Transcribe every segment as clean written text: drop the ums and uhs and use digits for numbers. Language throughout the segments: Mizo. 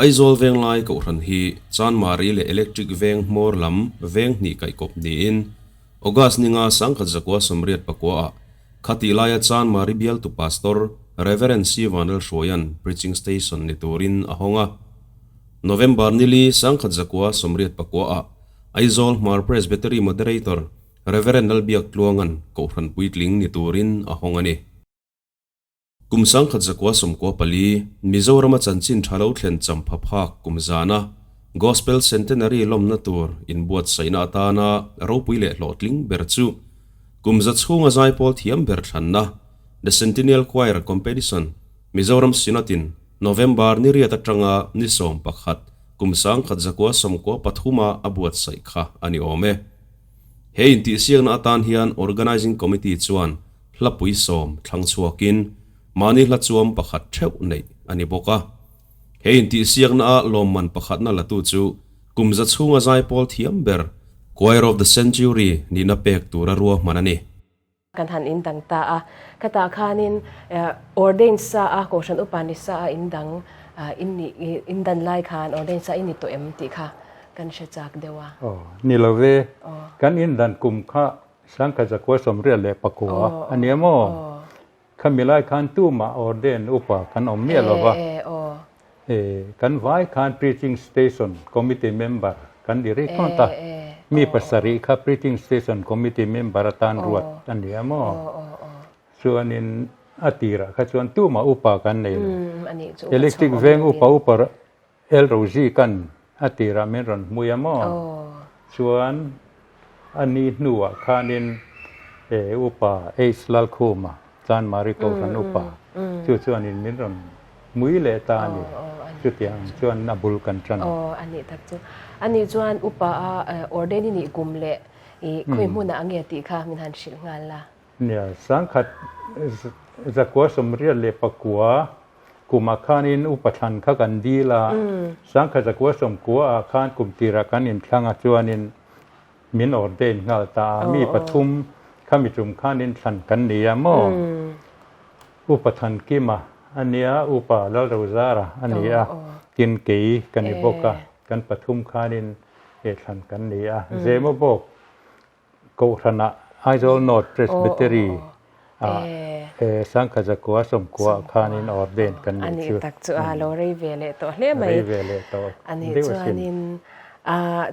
Aizawl Venglai Kohhran hi Chanmari leh Electric Veng hmawr lam veng hnih kaihkawp niin August ninga 1984 ah khatih laia Chanmari bialtu Pastor Rev. C. Vanlalhruaia'n Preaching Station ni turin a hawng a. November nili 1989 ah Aizawl Hmar Presbytery Moderator Rev. Lalbiak Tluanga'n Kohhran puitling ni turin a hawng a ni. Kum 1994, Mizorama chanchin tha lo thlen champha phak kum zana Gospel Centenary lawmna tur inbuatsaihna atana ropui leh hlawhtling ber chu kum za chhunga zaipawl thiam ber thlanna The Centennial Choir Competition Mizoram Synod-in November ni riat atanga ni 11 kum 1993-a a buatsaih kha a ni awm e. He intihsiakna atan hian Organising Committee chuan Hlapui sawm thlang chhuakin mahni hla chuam pakhat theuh neih a ni bawk a. He intihsiakna a lawmman pakhatna latu chu kum za chhunga zaipawl thiam ber Choir of the Century nihna pek tura ruahman a ni. Kan han indang ta a, khatah khanin ordain sa a, Kohhran upa ni sa a indang indan lai khan ordain sa i ni tawh em tih kha kan hre chak deuh a. Aw, ni lo ve. Kan indan kum kha 1989 a nia maw? Khami lai khan tumah ordain upa kan awm miah lo va. Kan vai khan preaching station committee member kan ni rih tawt a. Mi pasarih kha preaching station committee member atan ruat a nia maw? Chuanin a tirah kha chuan tumah upa kan nei lo. Electric veng upa upa El Rozi kan a tirah min rawn hmui a maw? Chuan a ni hnuah khanin e upa H Lalkhuma, Chanmari Kohhran upa, chu chuanin min rawn hmui leh ta a ni. Chutiang ang chuan a bul kan tan. Aw, a nih tak chu. A nih chuan upa a ordain i nih kum leh i khawi hmunah ange tih kha min han hrilh nghal la. Nia, 1989 kumah khanin upa thlan kha kan dil a, 1990 ah khan kum tirah kan inthlang a chuanin min ordain nghal ta a, mi pathum khami tum khanin thlan kan ni a maw? Upa Thankima a nia, Upa Lalrozara a ni a, tin kei ka ni bawk a, kan pathum khanin thlan kan ni a, Zemo bawk Kohhranah Aizawl North Presbytery ah 1990 khanin ordain kan nih chu. Ani tak chu a lo rei ve leh tawh hle mai. Rei ve leh tawh deuh asin. Ani chuanin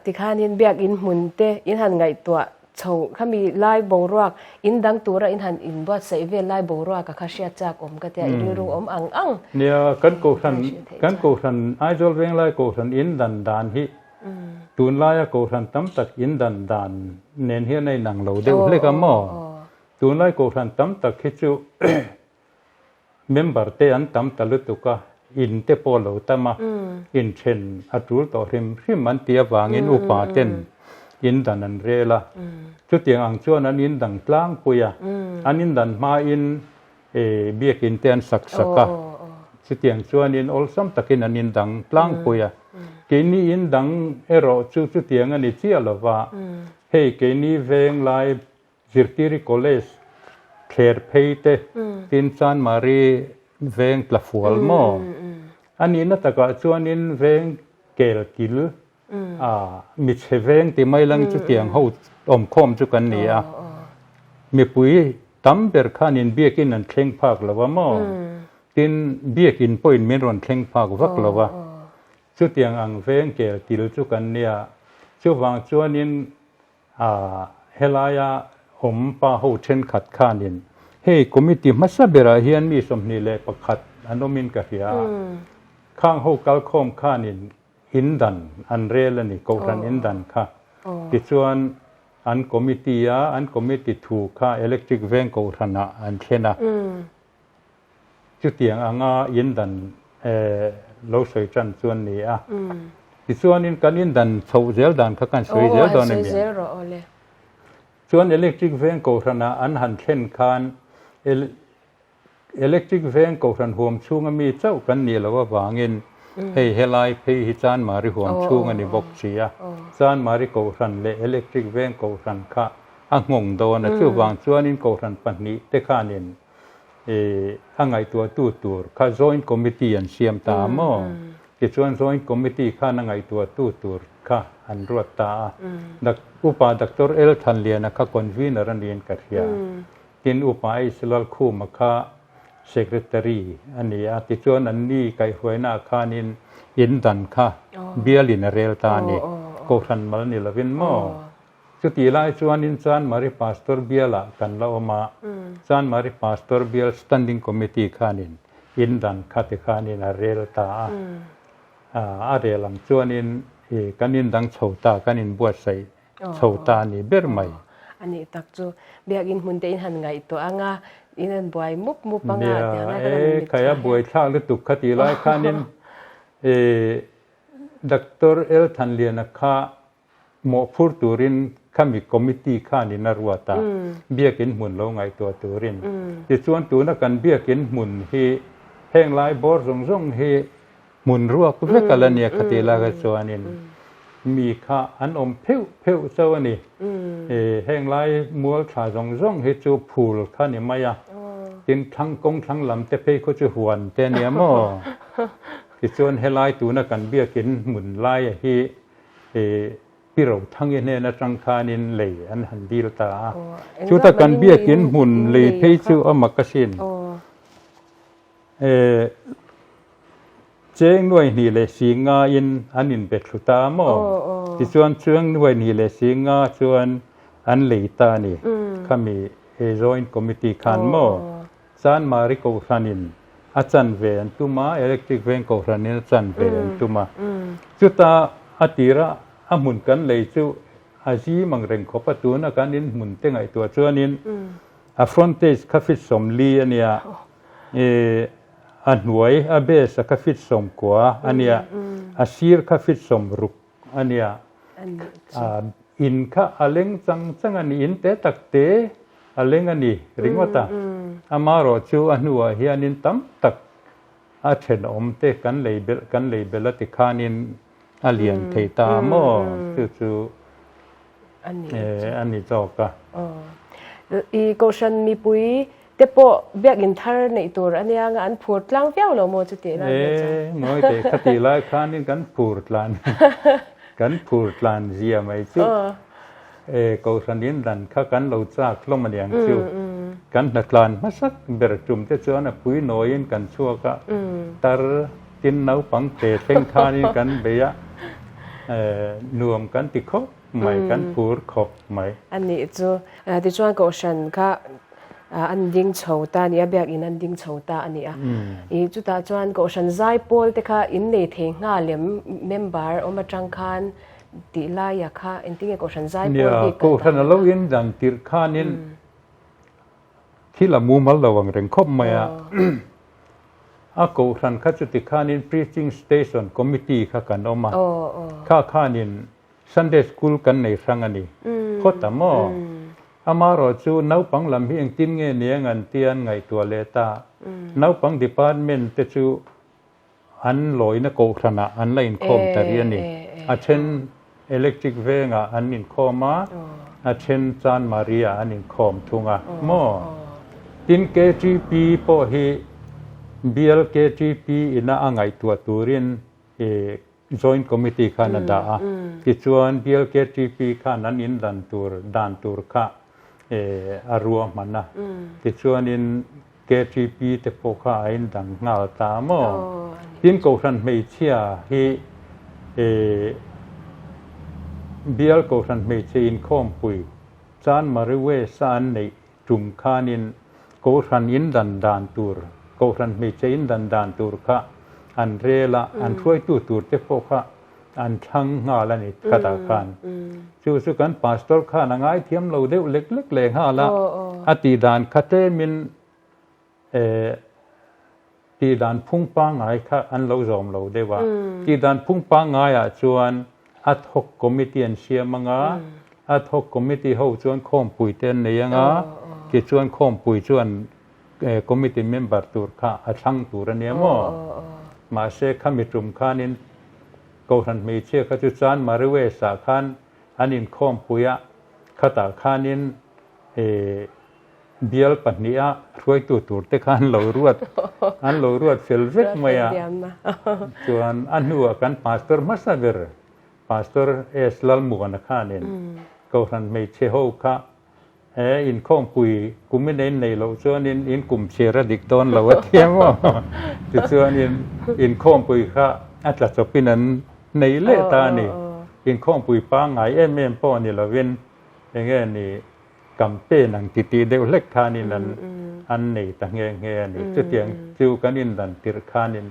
tikhanin biakin hmun te in han ngaihtuah chho khami lai boruak in dang tura in han inbuatsaih vel lai boruak a kha hriat chak awm ka tia i rilru awm ang ang. Nia kan kohhran kan kohhran Aizawl Venglai kohhran in dan dan hi Tunlaia kohhran tam tak in dan dan nen hian a inang lo deuh hlek a maw? Tunlai kohhran tam tak hi chu member te an tam ta lutuk a, in te pawh lo tam a, inthen a tul tawh hrim hrim an tih avangin upa ten in dan an rel a. Chutiang ang chuan an in dang tlangpui a, an in dan hmain Biakin te an sak sak a, chutiang chuanin awlsam takin an indang tlangpui a. Keini indang erawh chu chutiang a ni chiah lo va, hei keini veng lai Zirtiri College thler phei te, tin Chanmari veng tlafual maw? A nihna takah chuanin veng kel kil A, michhe veng ti mai lang chutiang ho awmkhawm chu kan ni a. Mipui tam ber khanin biakin an thleng phak lo a maw? Tin, biakin pawhin min rawn thleng phak vak lo a. Chutiang ang veng kel til chu kan nia. Chuvang chuanin a, helaia awm pa ho thenkhat khanin hei committee hmasa berah hian mi 21 an awmin ka hria a. Khang ho kalkhawm khanin In dan an rel a ni, Kohhran in dan kha. Tichuan an committee a, an committee thu kha Electric Veng Kohhranah an thlen a. Chutiang anga in dan lo sawi tan chu an ni a. Tichuanin kan in dan chhoh zel dan kha kan sawi zel dawn a mi. Chuan Electric Veng Kohhranah an han thlen khan Electric veng kohhran huam chhunga mi chauh kan nih loh avangin hei helai phei hi Chanmari huam chhung a ni bawk si a, Chanmari kohhran leh Electric veng kohhran kha a nghawng dawn a, chuvang chuanin kohhran pahnih te khanin a ngaihtuahtu tur kha Joint Committee an siam ta maw? Tichuan Joint Committee khan a ngaihtuahtu tur kha an ruat ta a. Upa Doctor L Thanliana kha Convener a niin ka hria. Tin Upa H Lalkhuma kha Secretary a ni a. Tichuan an ni kaihhruainaah khanin in dan kha bialin a rel ta a ni. Kohhran mal ni lovin maw? Chutih lai chuanin Chanmari Pastor Bialah kan la awm a, Chanmari Pastor Bial Standing Committee khanin in dan kha ti khanin a rel ta a. A rel ang chuanin kan indang chho ta, kan inbuatsaih chho ta a ni ber mai. A nih tak chu biakin hmun te in han ngaihtuah ang a, in han buai mup mup ang a, tiang lai khan a Nia, e khai a buaithlak lutuk kha tih lai khanin Doctor L Thanliana kha Mawhphur turin khami committee khanin a ruat a, biakin hmun lo ngaihtuah turin. Tichuan tuna kan biakin hmun hi heng lai bawr zawng zawng hi hmun ruak vek a la nia khati laka chuanin mi kha an awm pheuh pheuh chauh a ni. Heng lai mual thla zawng zawng hi chu phul kha ni mai a, tin thlang kawng thlang lam te phei khaw chu huan te a nia maw? Tichuan helai tuna kan biakin hmun laia hi I Pi Rothangi hnen atang khanin lei an han dil ta a. Chuta kan biakin hmun lei phei chu a mak asin. Cheng nuai hnih leh si ngain an inbe thlu ta a maw? Tichuan cheng nuai hnih leh si nga chuan an lei ta a ni. Khami Joint Committee khan maw? Chanmari Kohhranin a chan ve an tum a, Electric Veng Kohhranin a chan ve an tum a. Chuta a tira a hmun kan lei chu a zim ang reng khawp a, tuna kan in hmun te ngaihtuah chuanin a frontage kha feet 40 a nia, a hnuai a base a kha feet 90 a nia, a sir kha feet 60 a nia. In kha a leng chang chang a ni, in te tak te a leng a ni ringawt a. Amaherawh chu a hnuah hianin tam tak a thenawm te kan lei belh kan lei belh a tikhanin a lian thei ta a maw? Chu chu a ni zawk a. I Kohhran mipui Te pawh biakinn thar neih tur a nia nga an phur tlang viau lo maw chutih lai vel chuan. E ngawi teh khatih lai khanin kan phur tlan kan phur tlan zia mai chu e Kohhran in dan kha kan lo chak hlawm a niang chu kan hna tlan hmasak ber tum te chuan a pui nawiin kan chhuak a tar tin naupang te thleng khanin kan bei a e nuam kan ti khawp mai kan phur khawp mai. A nih chu tichuan Kohhran kha an ding chho ta a ni a, biakinn an ding chho ta a ni a. I chutah chuan Kohhran zaipawl te kha in nei thei nghal em member awm atang khan tih laia kha engtinge Kohhran zaipawl Nia, bik kal Kohhran a lo in dan tirh khanin thil a mumal lo ang reng khawp mai a. A Kohhran kha chuti khanin Preaching Station Committee kha kan awm a, kha khanin Sunday School kan nei hrang a ni phawt a maw? Amaherawh chu naupang lam hi engtin nge ni ang an tia an ngaihtuah leh ta. Naupang department te chu an lawina kohhranah an la inkhawm ta rih a ni. A then Electric Vengah an inkhawm a, a then Chanmari-ah an inkhawm thung a maw? Tin KTP pawh hi bial KTP ina a ngaihtuah turin Joint Committee khan a dah a, tichuan BLKTP khan an in dan tur dan tur kha a ruahman a, tichuanin KTP te pawh kha a in dang nghal ta a maw? Tin Kohhran hmeichhia hi Bial Kohhran hmeichhe inkhawmpui Chanmari West a an neih Tum khanin Kohhran in dan dan tur, Kohhran hmeichhe in dan dan tur kha an rel a, an hruaitu tur te pawh kha an thlang nghal a ni khatah khan. Chu chu kan Pastor khan a ngaithiam lo deuh lek lek leh nghal a, a tih dan kha tlemin tih dan phung pangngai kha an lo zawm lo deuh a. Tih dan phung pangngaiah chuan ad hoc committee an siam ang a, ad hoc committee ho chuan khawmpui te an nei ang a, tichuan khawmpui chuan committee member tur kha a thlang tur a nia maw? Mahse khami tum khanin Kohhran hmeichhia kha chu Chanmari West ah khan an inkhawmpui a, khatah khanin. Bial pahniha hruaitu tur te kha an lo ruat an lo ruat fel vek mai a. Chuan a hnuah kan pastor hmasa ber Pastor S Lalmuana khanin Kohhran hmeichhe ho kha he inkhawmpui kumin a inneih loh chuanin in kum chhiar a dik dawn lo a ti a maw? Tichuanin inkhawmpui kha a tla chawpin an nei leh ta a ni. Inkhawmpui pangngai em em pawh ni lovin enge ni campaign ang ti tih deuh hlek khanin an an nei ta nghe nghe a ni. Chutiang chu kan indan tirh khanin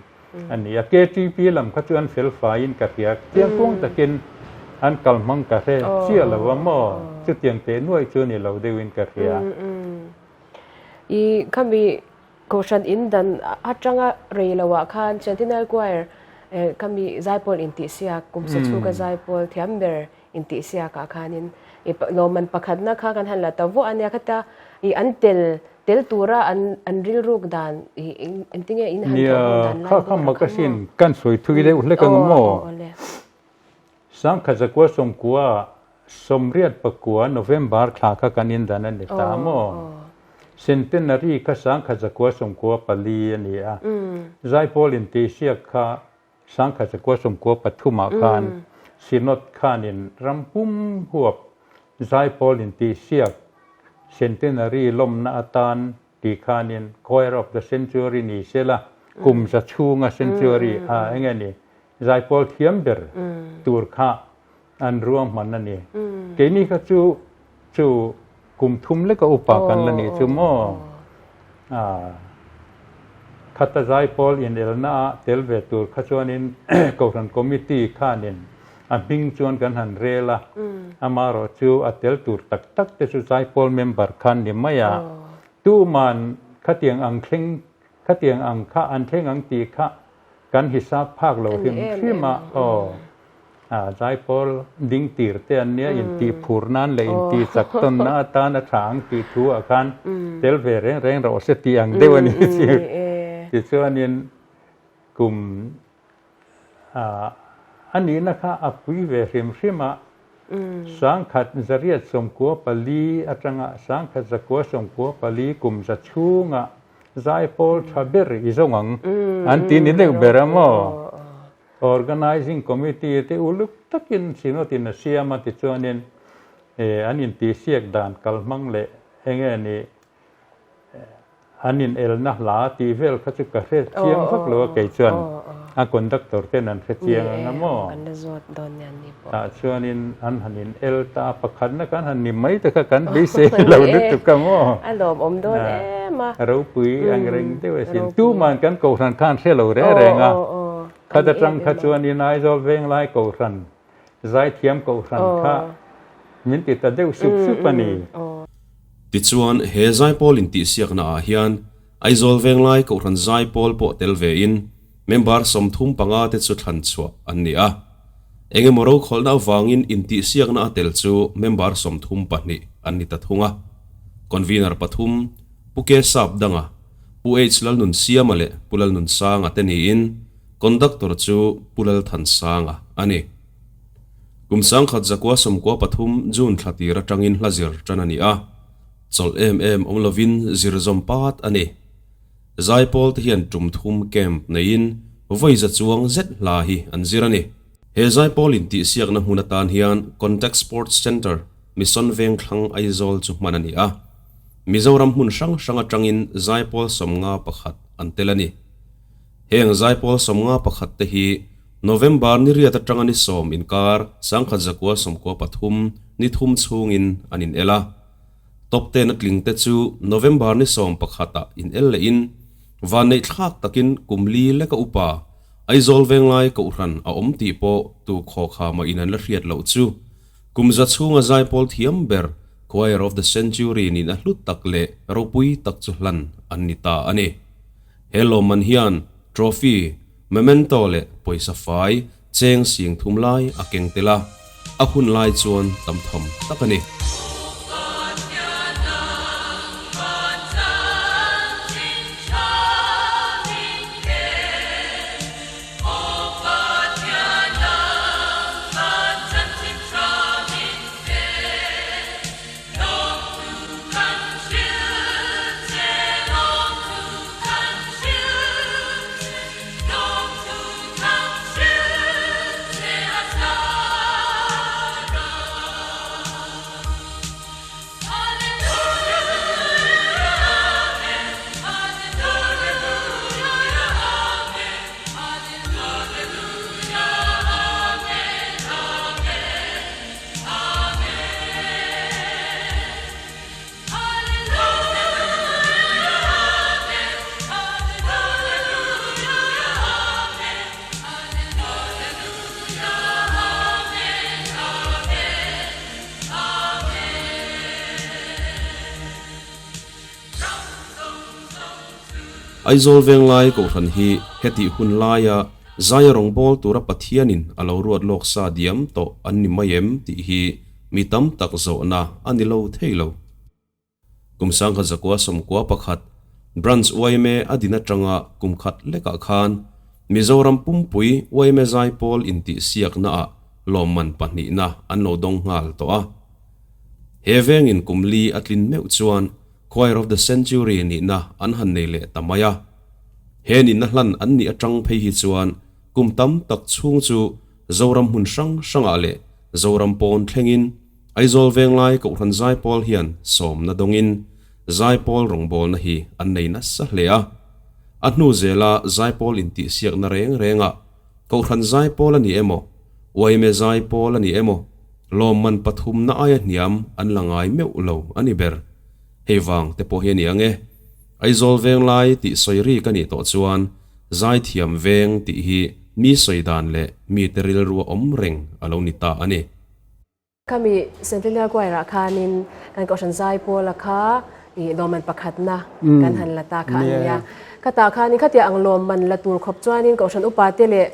a ni a. KTP lam kha chu an fel faiin ka hria, chiangkuang takin an kal hmang ka hre chiah lo a maw? Chutiang teh nuaih chu ni lo deuhin ka hria. I khami Kohhran in dan atanga rei lo ah khan Centennial Choir khami zaipawl intihsiak kum sa chhunga zaipawl thiam ber intihsiak ah khanin i lawmman pakhatna kha kan han la ta vuah a nia khata i an tel tel tura an an rilruk dan i engtinge in han thawh ho dan lai kha kha makasin kan sawi thui deuh hlek ang maw sangkhat zakua sawmkua sawmriat pakua November thla kha kan in dan a ni ta maw centenary kha sangkhat zakua sawmkua pali a ni a zaipawl intihsiak kha Sangkhat zakua sawmkua pathumah khan Synod khanin ram pum huap zaipawl intihsiak Centenary lawmna atan tih khanin Choir of the Century ni sela kum za chhunga Century a eng nge ni zaipawl thiam ber tur kha an ruahman a ni. Keini kha chu chu kum thum leka upa kan la nih chu maw? Khata zaipawl inelna a tel ve tur kha chuanin Kohhran Committee khanin a hming chuan kan han rel a, amaherawh chu a tel tur tak tak te chu zaipawl member khan ni mai a, tuman khatiang ang thleng khatiang ang kha an thleng ang tih kha kan hisap phak lo hrim hrim a, aw. Zaipawl ding tir te an nia, intih phur nan leh intih chak tawnna atan a tha ang tih thu ah khan tel ve reng reng rawh se tih ang deuh a ni sir. Tichuanin kum a nihna kha a pui ve hrim hrim a, sangkhat zariat sawmkua pali atanga sangkhat zakua sawmkua pali kum za chhunga zaipawl tha ber i zawng ang an ti ni deuh ber a maw? Organizing Committee te uluk takin Synod in a siam a tichuanin an intihsiak dan kalhmang leh enge ni an inelna hla tih vel kha chu ka hre chiang vak lo a kei chuan a conductor ten an hre chiang ang a maw? Tah chuanin an han in el ta a pakhatna kan han ni mai te kha kan beisei lo lutuk a maw? A lawmawm dawn em a. Ropui ang reng deuh asin. Tuman kan kohhran khan hre lo reng reng a. Khat atang kha chuanin Aizawl Venglai Kohhran, Zaithiam Kohhran kha min ti ta deuh sup sup a ni. Tichuan, he Zaipawl intihsiakna ah hian Aizawl Venglai Kohhran Zaipawl pawh tel vein member 35 te chu thlan chhuah an ni a. Engemaw rokhawlhna avangin intihsiakna a tel chu member 32 an ni ta thung a. Convener pathum, Pu Ke Sap Danga, Pu H Lalnunsiama leh Pu Lalnunsanga te niin Conductor chu Pu Lalthansanga a ni. Kum 1993 June thla tir atangin hla zir tan a ni a, chawlh em em awm lovin zir zawm pat a ni. Zaipawl te hian tum thum camp neiin vawi za chuang zet hla hi an zir a ni. He zaipawl intihsiakna hmun atan hian Contact Sports Centre, Mission Vengthlang Aizawl chu hman a ni a. Mizoram hmun hrang hrang atangin zaipawl 51 an tel a ni. Heng zaipawl 51 te hi November ni riat atanga ni 10 inkar 1993 ni thum chhungin an in el a. Top ten a tling te chu November ni 11 ah in el lehin vanneih thlak takin kum li leka upa Aizawl Venglai Kohhran a awm tih pawh tu khawkhama in an la hriat loh chu Kum za chhunga zaipawl thiam ber Choir of the Century nin a hlut tak leh ropui tak chu hlan an ni ta a ni. He lawmman hian trophy, memento leh pawisa fai cheng sing thum lai a keng tel a, a hun lai chuan tam tham tak a ni. Aizawl Venglai Kohhran hi hetih hun laia zaia rawngbâwl tura Pathianin a lo ruat lawk sa diam tawh an ni mai em tih hi mi tam tak zawhna a ni lo thei lo. Kum 1991 Branch yma a din atanga kum khat lekah khan Mizoram pumpui yma zaipawl intihsiaknaah lawmman pahnihna an lo dawng nghal tawh a. He vengin kum li a tlin meuh chuan Choir of the Century nihna an han nei leh ta mai a. He nihna hlan an nih atang phei hi chuan kum tam tak chhung chu Zoram hmun hrang hrangah leh Zoram pawn thlengin Aizawl Venglai Kohhran Zaipawl hian sawmna dawngin Zaipawl rawngbawlna hi an nei nasa hle a. A hnu zela Zaipawl intihsiakna reng rengah Kohhran Zaipawl a ni emaw, yma Zaipawl a ni emaw, lawmman pathumna aia hniam an la ngai meuh lo a ni ber. Hei vang te pawh hi a ni ang e. Aizawl Venglai tih sawi rik a nih tawh chuan Zaithiam Veng tih hi mi sawi dan leh mite rilrua awm reng a lo ni ta a ni. Khami Centennial Choir ah khanin kan Kohhran Zaipawla kha i lawmman pakhatna kan han la ta kha a ni a. Khatah khanin khatiang ang lawmman la tur khawp chuanin Kohhran upa te leh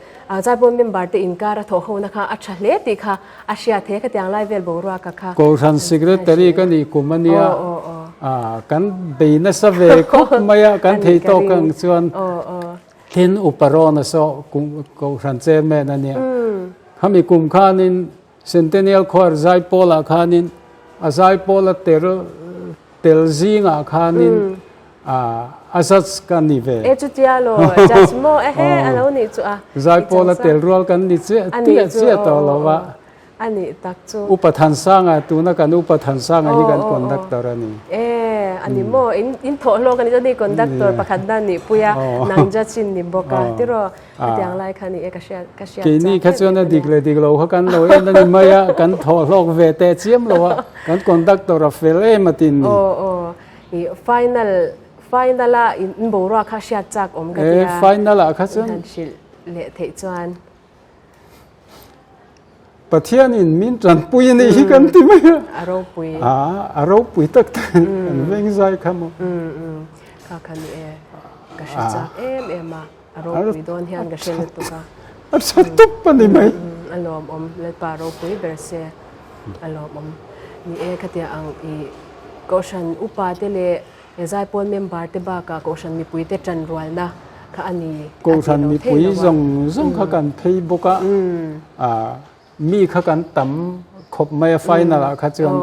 Zaipawl member te inkar a thawh hona kha a tha hle tih kha a hriat thei a, khatiang lai vel boruaka kha. Kohhran Secretary ka nih kum a nia, kan bei nasa ve khawp mai a, kan thei tawk ang chuan. Tin upa rawn a saw Kohhran Chairman a nia. Khami kum khanin Centennial Choir Zaipawlah khanin a Zaipawla tel tel zingah khanin a judge ka ni ve. E chutia lo judge maw ehe a lo nih chu a. Zaipawla tel rual kan ni chiah chiah chiah tawh lo a. A nih tak chu. Upa Thansanga tuna kan Upa Thansanga hi kan conductor a ni. E a ni maw in in thawh hlawk a ni chuan hei conductor pakhat na nih pui a nang judge in ni bawk a tiraw. Hetiang lai kha ni e ka hriat ka hriat Keini kha chuan a dik leh dik lo kha kan lo en a ni mai a, kan thawh hlawk ve teh chiam lo a, kan conductor a fel em a tin ni. Aw aw i final final a in boruak kha hriat chak awm ka tia. E final ah kha chuan. In han hrilh leh theih chuan. Pathian in min tanpui a nih hi kan ti mai a. A ropui. A a ropui tak tak kan veng zai kha maw. Kha kha ni e ka hre chak em em a. A ropui dawn hian ka hre lutuk a. A tha tup a ni mai. A lawmawm, Lalpa ropui ber se a lawmawm. Ni e, khatia ang i Kohhran upa te leh Zaipawl member te bakah Kohhran mipui te tanrualna kha a ni a tih Kohhran lo thei mipui lo a. zawng zawng kha kan phei bawk a, mi kha kan tam khawp mai a final ah kha chuan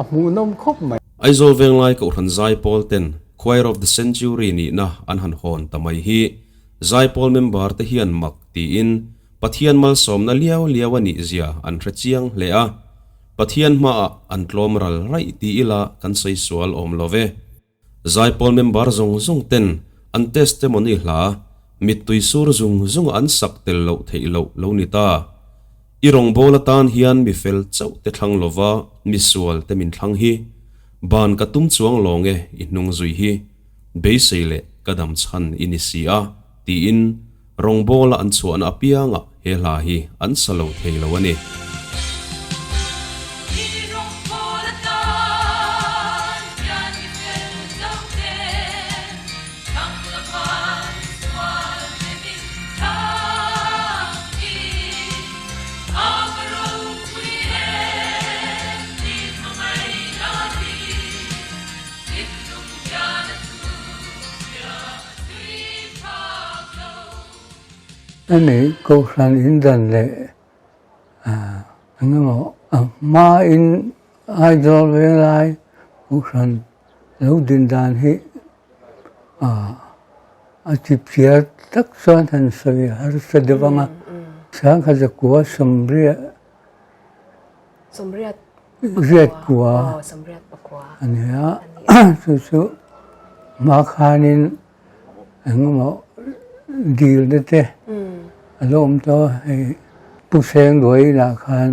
a hmuhnawm khawp mai. Aizawl Venglai Kohhran Zaipawl ten Choir of the Century nihna an han hawn ta mai hi Zaipawl member te hian mak tiin Pathian malsawmna liau liau a nih zia an hre chiang hle a, Pathian hmaah an tlawm ral raih ti ila kan sawi sual awm lo ve. Zaipawl member zawng zawng ten an testimony hla mittui sur zung zunga an sak tel loh theih loh lo ni ta. I rawngbâwl atân hian mi fel chauh te thlang lova mi sual te min thlang hi. Ban ka tum chuang lawng e i hnung zui hi. Beisei leh ka dam chhan i ni si a, tiin rawngbâwla an chhuahna apiangah he hla hi an sa lo thei lo a ni. Ani Kohhran in dan leh engemaw a hma in Aizawl Venglai Kohhran lo din dan hi A chipchiar tak chuan han sawi harsa deuh ang a, Sangha zakua sawmriat riat kua a ni a, chu chu hma khanin engemaw dilna te a lo awm tawh a, hei Pu Sengluai inah khan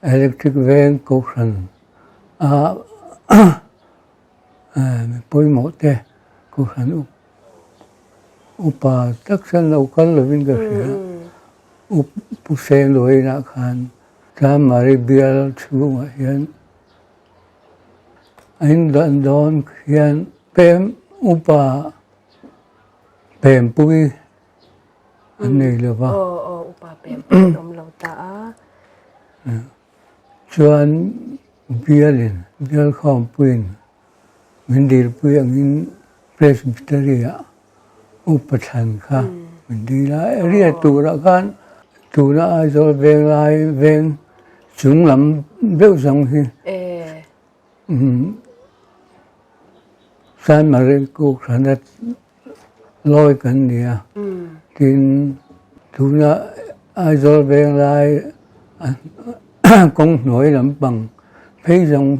Electric Veng Kohhran a Pawimawh te Kohhran upa tak chuan lo kal lovin ka hria. Pu Sengluainah khan Chanmari bial chhungah hian a indan dawn hian. Pem upa pempui an nei lo va. Aw aw upa pempui an awm lo ta a. Chuan bialin bial khawmpuiin min dilpui angin Presbytery-ah upa thlan kha min dil a. Area turah khan tuna Aizawl venglai veng chung lam deuh zawng hi Sanmari Kohhrana lawi kan ni a, tin tuna Aizawl Venglai kawng hnuai lampang phei zawng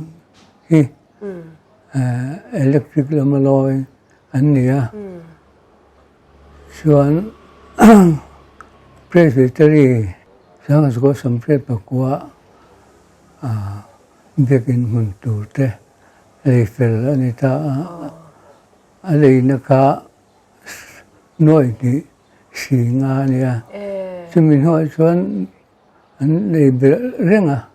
hi electric lama lawi an ni a, chuan Presbytery Sangha Samhriat pakua Biakinn hmun tur te lei fel a ni ta a, a leina kha nuai hnih si nga a nia. Chumi hnuah chuan an lei belh reng a.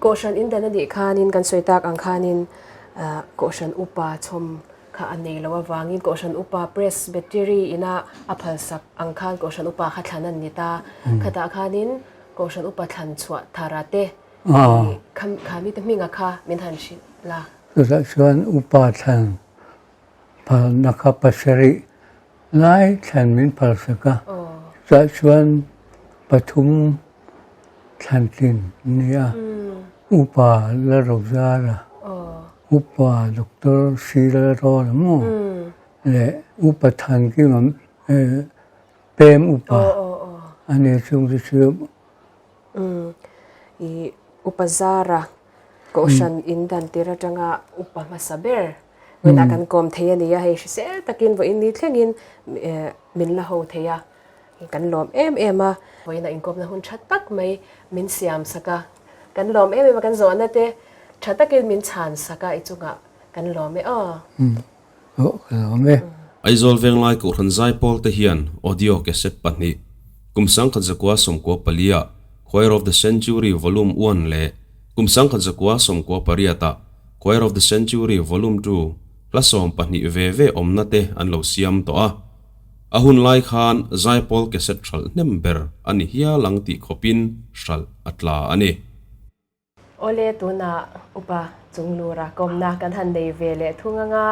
Kohhran indan a nih khanin kan sawi tak ang khanin Kohhran upa chhawm kha a nei lo avangin Kohhran upa Presbytery ina a phalsak ang khan Kohhran upa kha thlan an ni ta. Khatah khanin Kohhran upa thlan chhuah thara te kha mite hminga kha min han hrilh la. Chutah chuan upa thlan phalna kha pasarih lai thlan min phalsak a, chutah chuan pathum thlan tlin a ni a, upa la Rozara, upa Doctor Sila Rawla maw leh upa Thankima Pem upa a ni chung chu chu. Umm i upa zara kohhran in dan tir atanga upa hmasa ber vawiinah kan kawm thei a ni a, hei hrisel takin vawiin ni thlengin min la ho thei a, kan lawm em em a. Vawiinah inkawmna hun tha tak mai min siam sak a, kan lawm em em a, kan zawhna te tha takin min chhan sak a i chungah kan lawm e aw. Aw ka lawm e. Aizawl Venglai Kohhran Zaipawl te hian audio cassette pahnih, kum 1994 ah Choir of the Century Volume One leh kum 1998 ah Choir of the Century Volume Two hla 12 ve ve awmna te an lo siam tawh a. A hun lai khan Zaipawl cassette hralh hnem ber a ni hial ang tih khawpin hralh a tla a ni. Awle tunah upa Chunglura kawmna kan han nei ve leh thung anga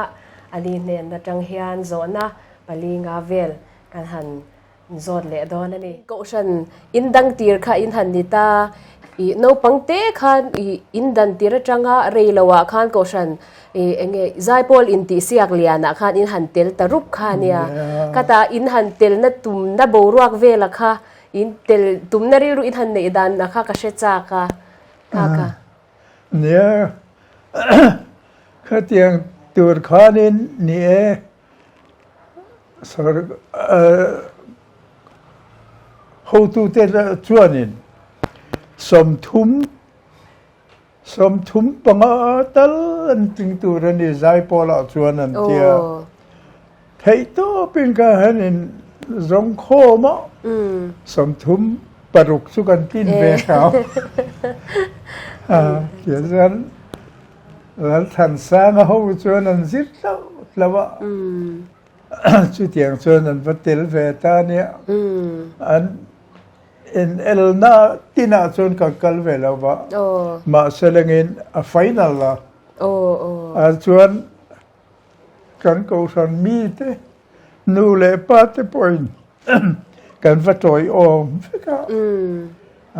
a ni hnen atang hian zawhna pali nga vel kan han zawt leh dawn a ni. Kohhran in dang tir kha in han ni ta, i naupang te khan i in dan tir atanga rei lo ah khan kohhran i enge zaipawl in tih siak lian ah khan in han tel ta rup kha ania. Khatah in han telna tumna boruak vela kha In tel tumna rilru in han neih dan a kha ka hre chak a, kha kha. Nia, khatiang tur khanin ni e, hotute chuanin 30 35 tal an tling tur a ni Zaipawlah chuan an ti a. Theihtawpin ka han in zawng khawm a, 36 chu kan tlin ve hram. Tichuan Lalthansanga ho chuan an zir hlauh hlauh a, chutiang chuan an va tel ve ta a nia. An In elna tinah chuan ka kal ve lo va, mahse lengin a final a, ah chuan kan kohhran mite nu leh pa te pawhin kan va tawiawm vek a,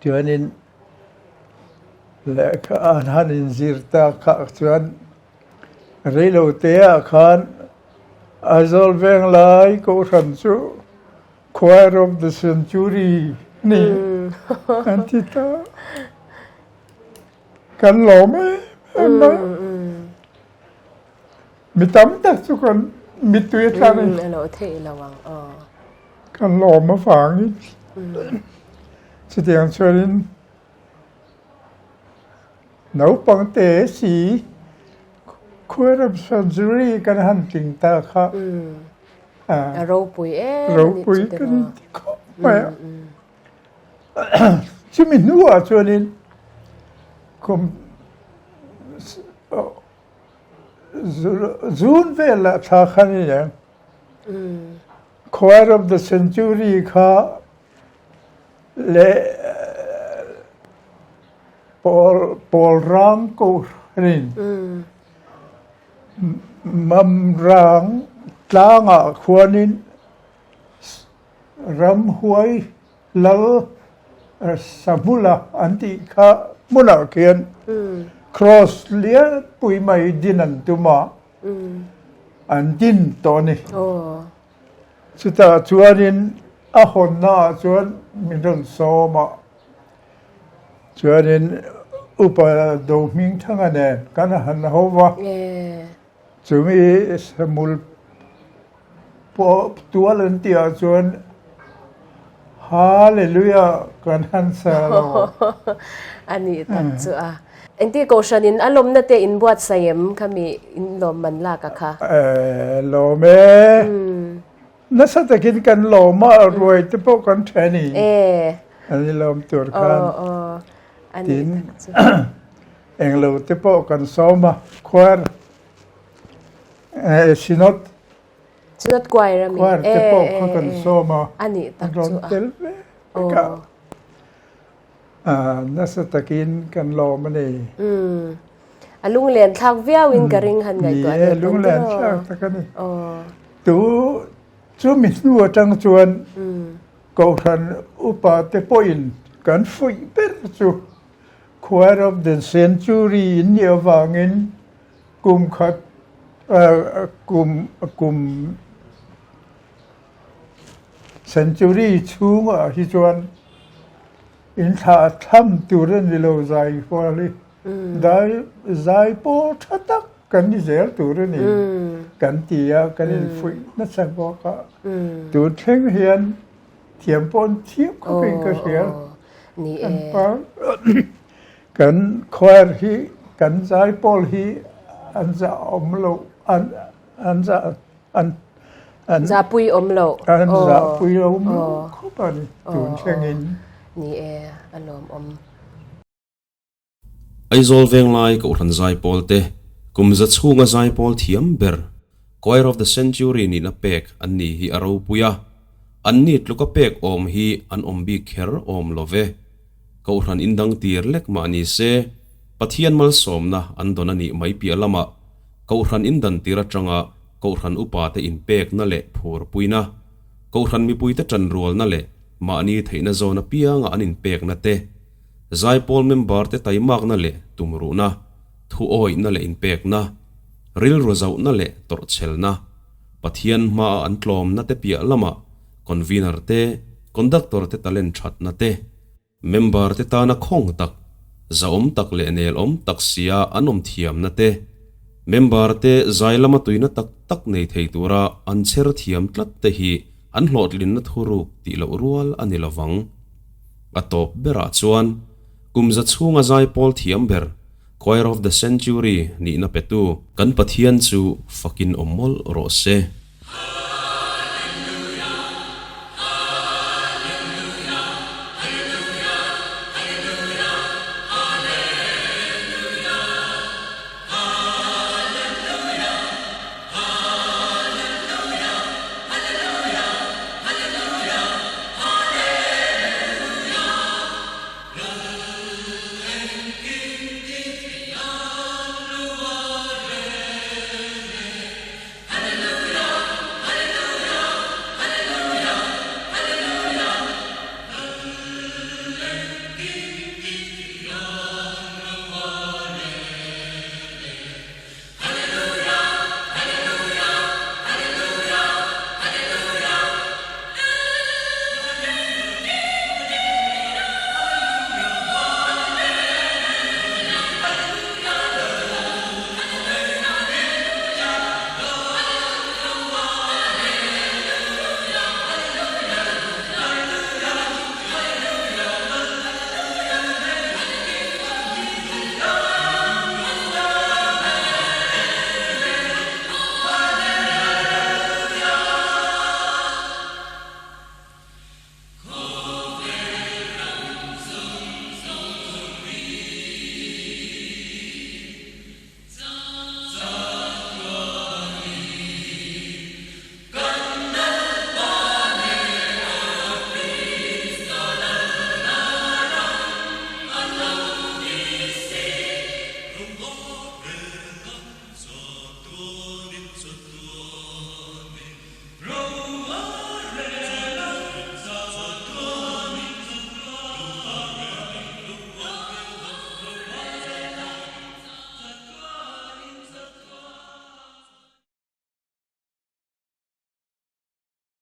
chuanin lehkha an han inzir tak ah chuan Reiloteah khan Aizawl Venglai Kohhran chu Choir of the Century ni an ti ta. Kan lawm em em mai. Mi tam tak chu kan mittui a tla ni. A lo theih lo ang aw. Kan lawm avangin chutiang chuanin Naupang te si khuaram surgery kan han tling ta kha a ropui em ropui kan ti khawp mai a. Chumi hnuah chuanin kum. June velah thla khan a ni ang. Choir of the Century kha leh pawl pawl rang kohhranin Mamrang tlangah khuanin ramhuai lal Sahmula an tih kha hmunah khian Cross lianpui mai din an tum a, an din tawh a ni. Chutah chuanin a hawnnaah chuan min rawn sawm a, chuanin Upa Dohmingthanga nen kan han ho va, chumi Sahmul pawh tual an tih ah chuan Hallelujah kan han sa lo. A nih tak chu a. Engti kohhran in a lawmna te in buatsaih em khami in lawm man lak a kha? Eh lawm e. Nasa takin kan lawm a ruai te pawh kan then i. Eh. An i lawm tur khan. Aw aw. A nih tak chu. Englo te pawh kan sawm a khuar. Synod Synod choir a mi choir te pawh kha kan sawm a a nih tak chu a tel ve vek a nasa takin kan lawm a ni a lunglen thlak viau in ka ring han ngaihtuah ni e lunglen thlak tak a ni tu chu mi hnu atang chuan kohhran upa te pawhin kan fuih ber chu choir of the century in nih avangin Kum khat kum kum century chhungah hi chuan in thlah tham tur a ni lo zai hual hi dai zai pawh tha tak kan ni zel tur a ni kan ti a kan infuih nasa bawk a tun thleng hian thiam pawh an thiam khawpin ka hria kan pa Kan choir hi kan zaipawl hi an zah awm lo an an zah an an zahpui awm lo an zahpui awm lo khawp a ni tun thlengin. Ni e a lawmawm. Aizawl Venglai Kohhran Zaipawl te kum za chhunga zaipawl thiam ber Choir of the Century nihna pek an ni hi a ropui a, an ni tluka pek awm hi an awm bik kher awm lo ve. Kohhran indang tir lek mah ni se, Pathian malsawmna an dawn a nih mai piah lamah Kohhran indan tir atanga Kohhran upate inpekna leh phurpuina, Kohhran mipuite tanrualna leh mahni theihna zawn apianga an inpekna te, Zaipawl member-te taimakna leh tumruhna, thuawihna leh inpekna, rilru zauhna leh tawrhchhelna, Pathian hmaa an tlawmna te piah lamah Convener te, Conductor te talent thatna te, Member te tana khawng tak, zahawm tak leh nelawm tak sia an awm thiamna te, Member te zai lama tuina tak tak nei thei tura an chher thiam tlat te hi an hlawhtlinna thuruk tih loh rual a ni lovang. A tawp berah chuan kum za chhunga zai pawl thiam ber, Choir of the Century nihna petu, Kan Pathian chu fakin awm mawlh rawh se.